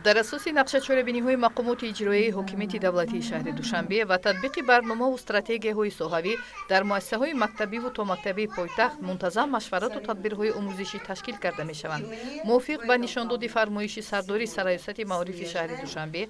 Дар асоси нақшачорабиниҳои мақомоти иҷроияи ҳокимияти давлатии шаҳри Душанбе ва татбиқи барномаву стратегияҳои соҳавӣ дар муассисаҳои мактабиву томактабии пойтахт мунтазам машварату тадбирҳои омӯзишӣ ташкил карда мешаванд. Мувофиқ ба нишондоди фармоиши сардори Сарраёсати маорифи шаҳри Душанбе,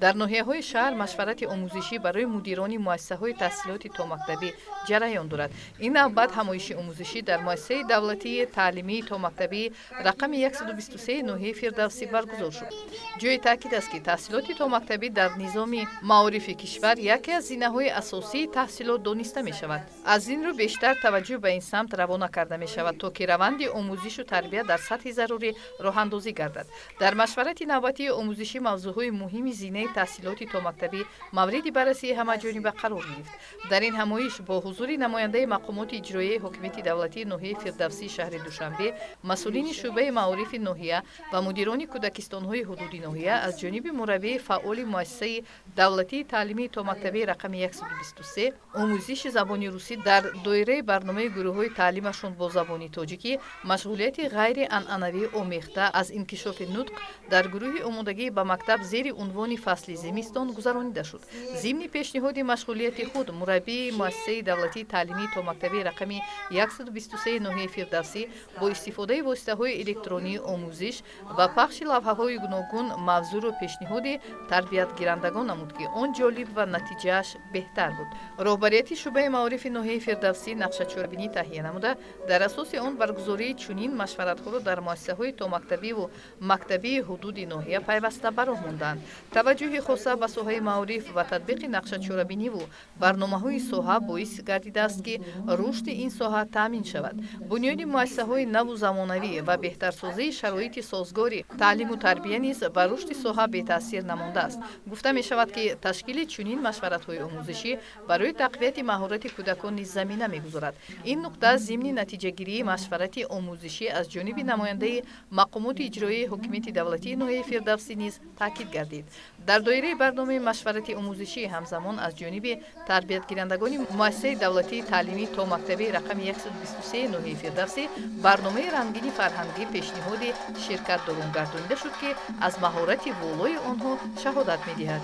дар ноҳияҳои шаҳр машварати омӯзишӣ барои мудирони муассисаҳои таҳсилоти томактабӣ ҷараён дорад. Ин навбат ҳамоиши омӯзишӣ дар муассисаи давлатии таълимии томактабии рақами 123 ноҳияи Фирдавсӣ баргузор шуд. Ҷои таъкид аст, ки таҳсилоти томактабӣ дар низоми маорифи кишвар яке аз зинаҳои асосии таҳсилот дониста мешавад. Аз ин рӯ бештар таваҷҷӯҳ ба ин самт равона карда мешавад, то ки раванди омӯзишу тарбия дар сатҳи зарурӣ роҳандозӣ гардад. Дар машварати навбатии омӯзишӣ мавзӯъҳои муҳими зинаи таҳсилоти томактабӣ мавриди баррасии ҳамаҷониба қарор гирифт. Дар ин ҳамоиш бо ҳузури намояндаи мақомоти иҷроияи ҳокимияти давлатии ноҳияи Фирдавсии шаҳри Душанбе, масъулини шӯъбаи маорифи ноҳия ва мудирони кӯдакистонҳои ҳудуди ноҳия аз ҷониби мураббии фаъоли муассисаи давлатии таълимии томактабии рақами 123 омӯзиши забони русӣ дар доираи барномаи гурӯҳҳои таълимашон бо забони тоҷикӣ машғулияти ғайрианъанавӣ, омехта аз инкишофи нутқ дар гурӯҳи омодагӣ ба мактаб зери унвони «Фасли зимистон» гузаронида шуд. Зимни пешниҳоди машғулияти худ мураббии муассисаи давлатии таълимии томактабии рақами 123 ноҳияи Фирдавсӣ бо истифодаи воситаҳои электронии омӯзиш ва пахши лавҳаҳои гуногун мавзӯъро пешниҳоди тарбиятгирандагон намуд, ки он ҷолиб ва натиҷааш беҳтар буд. Роҳбарияти шӯъбаи маорифи ноҳияи Фирдавсӣ нақшачорабинӣ таҳия намуда, дар асоси он баргузории чунин машваратҳоро дар муассисаҳои томактабиву мактабии ҳудуди ноҳия пайваста ба роҳ мондаанд. Таваҷҷӯҳи хоса ба соҳаи маориф ва татбиқи нақшачорабиниву барномаҳои соҳа боис гардидааст, ки рушди ин соҳа таъмин шавад. Бунёди муассисаҳои наву замонавӣ ва беҳтарсозии шароити созгори таълиму тарбия низ ба рушди соҳа бетаъсир намондааст. Гуфта мешавад, ки ташкили чунин машваратҳои омӯзишӣ барои тақвияти маҳорати кӯдакон низ замина мегузорад. Ин нуқта зимни натиҷагирии машварати омӯзишӣ аз ҷониби намояндаи мақомоти иҷроияи ҳокимияти давлатии ноҳияи Фирдавсӣ низ таъкид гардид. Дар доираи барномаи машварати омӯзишӣ ҳамзамон аз ҷониби тарбиятгирандагони муассисаи давлатии таълимии томактабии рақами 123 ноҳияи Фирдавсӣ барномаи рангини фарҳангӣ пешниҳоди ширкатдорон гардонида шуд, ки аз маҳорати волои онҳо шаҳодат медиҳад.